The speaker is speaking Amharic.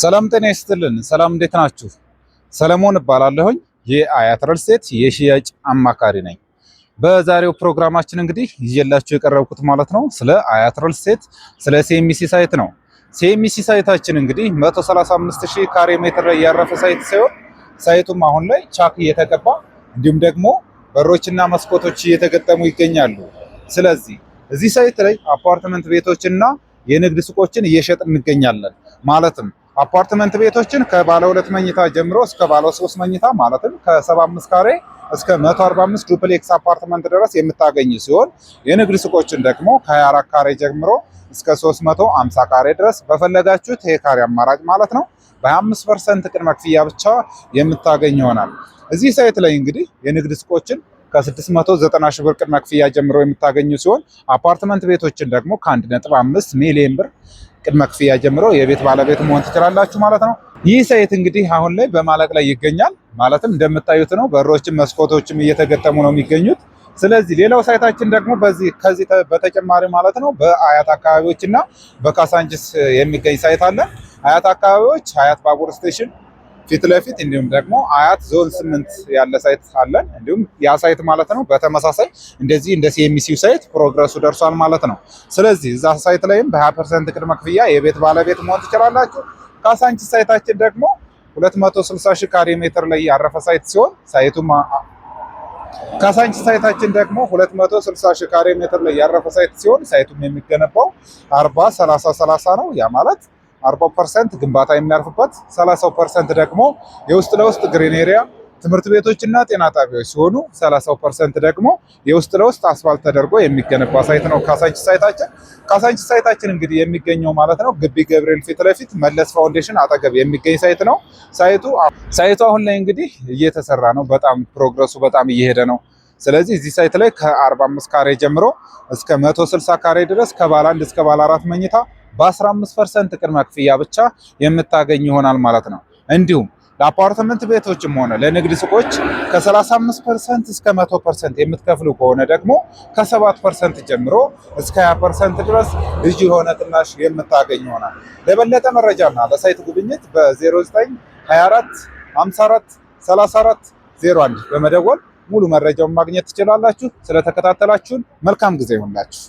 ሰላም ጤና ይስጥልን። ሰላም፣ እንዴት ናችሁ? ሰለሞን እባላለሁኝ፣ የአያት ሪል ስቴት የሽያጭ አማካሪ ነኝ። በዛሬው ፕሮግራማችን እንግዲህ ይዤላችሁ የቀረብኩት ማለት ነው ስለ አያት ሪል ስቴት፣ ስለ ሲኤምሲ site ነው። ሲኤምሲ site ኣችን እንግዲህ 135 ሺህ ካሬ ሜትር ላይ ያረፈ site ሲሆን site ኡም አሁን ላይ ቻክ እየተቀባ እንዲሁም ደግሞ በሮችና መስኮቶች እየተገጠሙ ይገኛሉ። ስለዚህ እዚህ site ላይ አፓርትመንት ቤቶችና የንግድ ሱቆችን እየሸጥን እንገኛለን። ማለትም አፓርትመንት ቤቶችን ከባለ 2 መኝታ ጀምሮ እስከ ባለ 3 መኝታ፣ ማለትም ከ75 ካሬ እስከ 145 duplex አፓርትመንት ድረስ የምታገኙ ሲሆን የንግድ ሱቆችን ደግሞ ከ24 ካሬ ጀምሮ እስከ 350 ካሬ ድረስ በፈለጋችሁት የካሬ አማራጭ ማለት ነው በ25% ቅድመ ክፍያ ብቻ የምታገኝ ይሆናል። እዚህ site ላይ እንግዲህ የንግድ ሱቆችን ከ690 ሺህ ብር ቅድመ ክፍያ ጀምሮ የምታገኙ ሲሆን አፓርትመንት ቤቶችን ደግሞ ከ1.5 ሚሊዮን ብር ቅድመ ክፍያ ጀምሮ የቤት ባለቤት መሆን ትችላላችሁ ማለት ነው። ይህ site እንግዲህ አሁን ላይ በማለቅ ላይ ይገኛል። ማለትም እንደምታዩት ነው። በሮችም መስኮቶችም እየተገጠሙ ነው የሚገኙት። ስለዚህ ሌላው site ኣችን ደግሞ በዚህ ከዚህ በተጨማሪ ማለት ነው በአያት አካባቢዎች እና በካሳንቺስ የሚገኝ site አለ። አያት አካባቢዎች አያት ባቡር station ፊት ለፊት እንዲሁም ደግሞ አያት ዞን 8 ያለ site አለን። እንዲሁም ያ site ማለት ነው በተመሳሳይ እንደዚህ እንደ ሲኤምሲው site progress ኡ ደርሷል ማለት ነው። ስለዚህ እዛ site ላይም በ20% ቅድመ ክፍያ የቤት ባለቤት መሆን ትችላላችሁ። ካሳንቺስ site ኣችን ደግሞ 260 ሺህ ካሬ ሜትር ላይ ያረፈ site ሲሆን site ኡም ካሳንቺስ site ኣችን ደግሞ 260 ሺህ ካሬ ሜትር ላይ ያረፈ site ሲሆን site ኡም የሚገነባው 40 30 30 ነው። ያ ማለት 40% ግንባታ የሚያርፍበት፣ 30% ደግሞ የውስጥ ለውስጥ green area፣ ትምህርት ቤቶች እና ጤና ጣቢያዎች ሲሆኑ 30% ደግሞ የውስጥ ለውስጥ አስፋልት ተደርጎ የሚገነባ site ነው ካሳንቺስ site ኣችን። ካሳንቺስ site ኣችን እንግዲህ የሚገኘው ማለት ነው ግቢ ገብርኤል ፊት ለፊት መለስ ፋውንዴሽን አጠገብ የሚገኝ site ነው። site ኡ አሁን ላይ እንግዲህ እየተሰራ ነው። በጣም progress ኡ በጣም እየሄደ ነው። ስለዚህ እዚህ site ላይ ከ45 ካሬ ጀምሮ እስከ 160 ካሬ ድረስ ከባለ 1 እስከ ባለ 4 መኝታ በ15% ቅድመ ክፍያ ብቻ የምታገኝ ይሆናል ማለት ነው። እንዲሁም ለአፓርትመንት ቤቶችም ሆነ ለንግድ ሱቆች ከ35% እስከ 100% የምትከፍሉ ከሆነ ደግሞ ከ7% ጀምሮ እስከ 20% ድረስ ልዩ የሆነ ቅናሽ የምታገኝ ይሆናል። ለበለጠ መረጃና ለ site ጉብኝት በ0924 54 34 01 በመደወል ሙሉ መረጃውን ማግኘት ትችላላችሁ። ስለተከታተላችሁን መልካም ጊዜ ይሁንላችሁ።